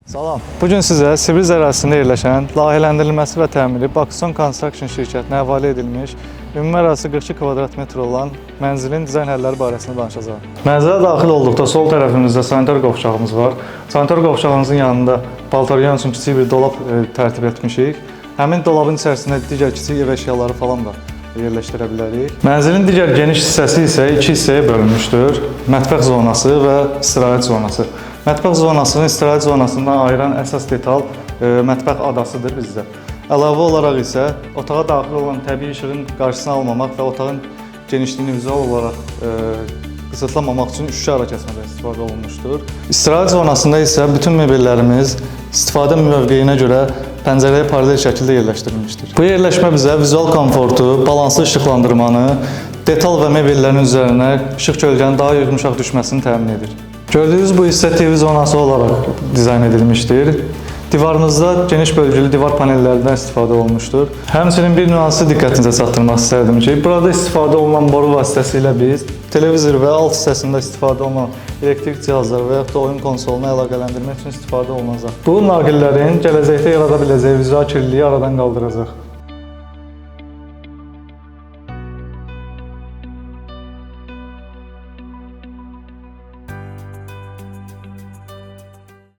Salam. Bu gün sizə Sibriz ərazisində yerləşən, layihələndirilməsi və təmiri Bakson Construction şirkətinə həvalə edilmiş, ümumi ərazisi 42 kvadrat metr olan mənzilin dizayn həlləri barəsində danışacağam. Mənzilə daxil olduqda sol tərəfimizdə sanitar qovşağımız var. Sanitar qovşağımızın yanında paltaryan üçün kiçik bir dolab tərtib etmişik. Həmin dolabın içərisində digər kiçik ev əşyaları falan da yerləşdirə bilərik. Mənzilin digər geniş hissəsi isə iki hissəyə bölünmüşdür. Mətbəx zonası və istirahət zonası. Mətbəx zonasını istirahət zonasından ayıran əsas detal mətbəx adasıdır bizdə. Əlavə olaraq isə otağa daxil olan təbii işığın qarşısını almamaq və otağın genişliyini vizual olaraq qısıtlamamaq üçün şüşə arakəsmədən istifadə olunmuşdur. İstirahət zonasında isə bütün mebellərimiz istifadə mövqeyinə görə pəncərəyə paralel şəkildə yerləşdirilmişdir. Bu yerləşmə bizə vizual komfortu, balanslı işıqlandırmanı, detal və mebellərin üzərinə işıq kölgənin daha yumşaq düşməsini təmin edir. Gördüyünüz bu hissə TV zonası olaraq dizayn edilmişdir. Divarımızda geniş bölgülü divar panellərindən istifadə olunmuşdur. Həmçinin bir nüansı diqqətinizə çatdırmaq istərdim ki, burada istifadə olunan boru vasitəsilə biz televizor və alt hissəsində istifadə olunan elektrik cihazları və yaxud da oyun konsolunu əlaqələndirmək üçün istifadə olunacaq. Bu naqillərin gələcəkdə yarada biləcəyi vizual kirliliyi aradan qaldıracaq.